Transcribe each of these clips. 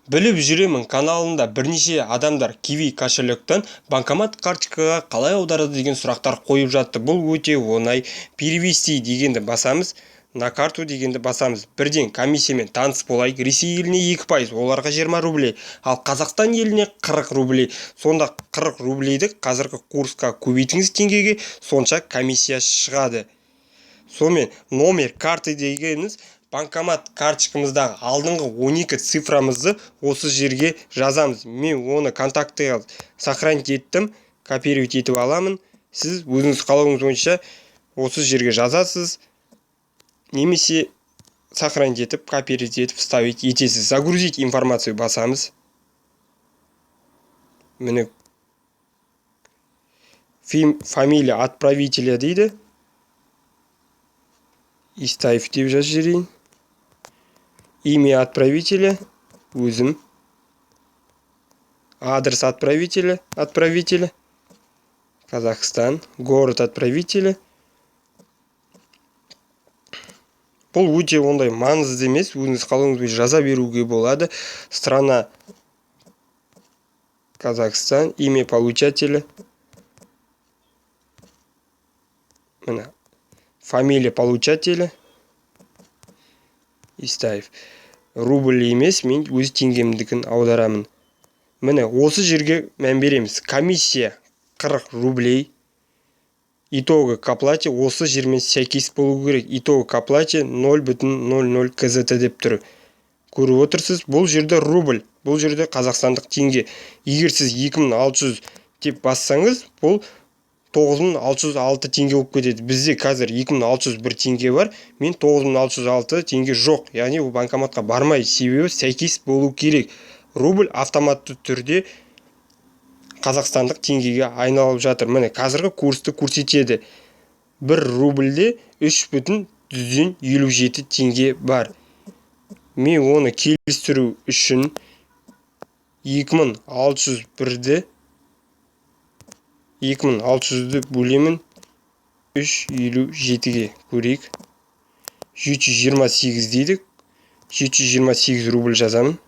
Біліп жүремін каналында бірнеше адамдар Киви кошелектен банкомат карточкаға қалай аударады деген сұрақтар қойып жатты. Бұл өте оңай. «Перевести» дегенді басамыз, «На карту» дегенді басамыз. Бірден комиссиямен таныс болайық. Ресей еліне 2%, оларға 20 рублей, ал Қазақстан еліне 40 рублей. Сонда 40 рублейді қазіргі курсқа көбейтіңіз теңгеге, сонша комиссия шығады. Сонымен, «Номер карты» дегеніміз банкомат карточкамыздағы алдыңғы 12 цифрамызды осы жерге жазамыз. Мен оны контактіге сохранить еттім, копировать етіп аламын. Сіз өзіңіз қалауыңыз бойынша осы жерге жазасыз немесе сохранить етіп, копировать етіп, вставить етесіз. «Загрузить информацию» басамыз. Міне, «Фамилия отправителя» дейді. Истаев деп жазып жіберейін. Имя отправителя өзім. Адрес отправителя Казахстан, город отправителя. Бұл өте ондай маңызды емес, өзіңіз қалауыңыз бойынша жаза беруге болады. Страна Казахстан, имя получателя, міне, фамилия получателя Истаев. Рубль емес, мен өз теңгемдікін аударамын. Міне, осы жерге мән береміз. Комиссия 40 рублей. Итого к оплате осы жермен сәйкес болу керек. Итого к оплате 0,00 кзт деп тұр, көріп отырсыз. Бұл жерде рубль, бұл жерде қазақстандық теңге. Егер сіз 2600 деп бассаңыз, бұл 9606 теңге болып кетеді. Бізде қазір 2601 теңге бар, мен 9606 теңге жоқ, яғни ол банкоматқа бармайды, себебі сәйкес болу керек. Рубль автоматты түрде қазақстандық теңгеге айналып жатыр. Міне, қазіргі курсты көрсетеді. Бір рубльде 3,57 теңге бар. Мен оны келістіру үшін 2601-ді, 2600-ді бөлемін 3,57-ге. Көрейік, 728 дейді. 728 рубль жазамын.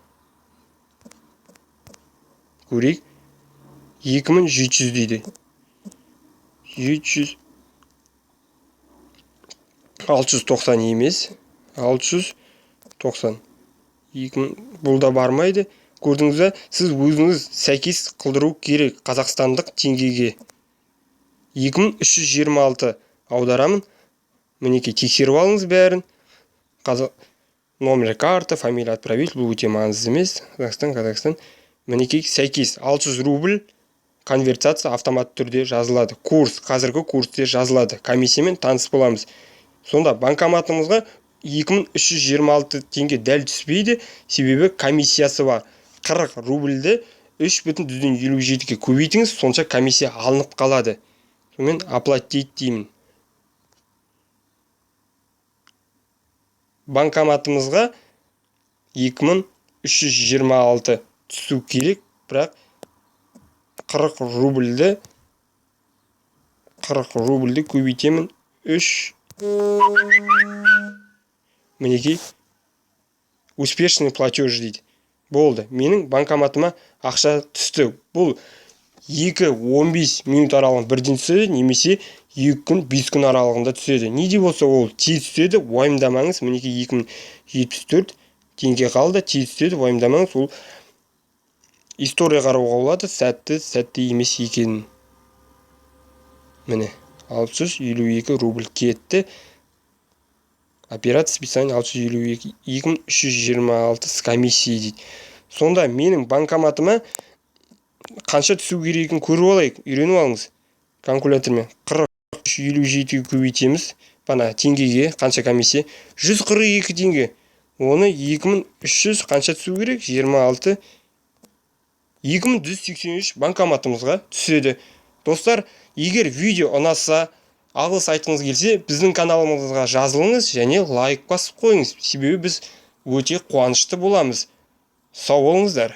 Көрейік, 2700 дейді. 700, 690 емес, 690. 2000, бұл да бармайды, көрдіңіз ба? Сіз өзіңіз сәйкес қылдыру керек қазақстандық теңгеге. 2326 аударамын. Мінекей, тексеріп алыңыз бәрін. Номер карты, фамилия отправитель, бұл өте маңызды емес. Қазақстан, Қазақстан. Мінекей, сәйкес 600 рубль. Конвертация автоматты түрде жазылады, курс қазіргі курсте жазылады. Комиссиямен таныс боламыз. Сонда банкоматымызға 2326 теңге дәл түспейді, себебі комиссиясы бар. 40 рубльді 3,57-ге көбейтіңіз, сонша комиссия алынып қалады. Сонымен, «Оплатить» деймін. Банкоматымызға 2326 түсу керек, бірақ 40 рубльді, 40 рубльді көбейтемін 3. Мінекей, «Успешный платеж» дейді. Болды, менің банкоматыма ақша түсті. Бұл 2-15 минут аралығында бірден түседі немесе 2 күн, 5 күн аралығында түседі. Не де болса, ол тез түседі, уайымдамаңыз. Мінекей, 2074 теңге қалды. Тез түседі, уайымдамаңыз. Ол история қарауға болады, сәтті, сәтті емес екенін. Міне, 652 рубль кетті. Операция списание 652, 2326 с комиссией дейді. Сонда менің банкоматыма қанша түсу керек екенін көріп алайық. Үйреніп алыңыз калькулятормен. 43,57-ге көбейтеміз. Бана теңгеге қанша комиссия? 142 теңге. Оны 2300 қанша түсу керек? 26, 2183 банкоматымызға түседі. Достар, егер видео ұнаса, алғыс айтқыңыз келсе, біздің каналымызға жазылыңыз және лайк басып қойыңыз, себебі біз өте қуанышты боламыз. Сау болыңыздар.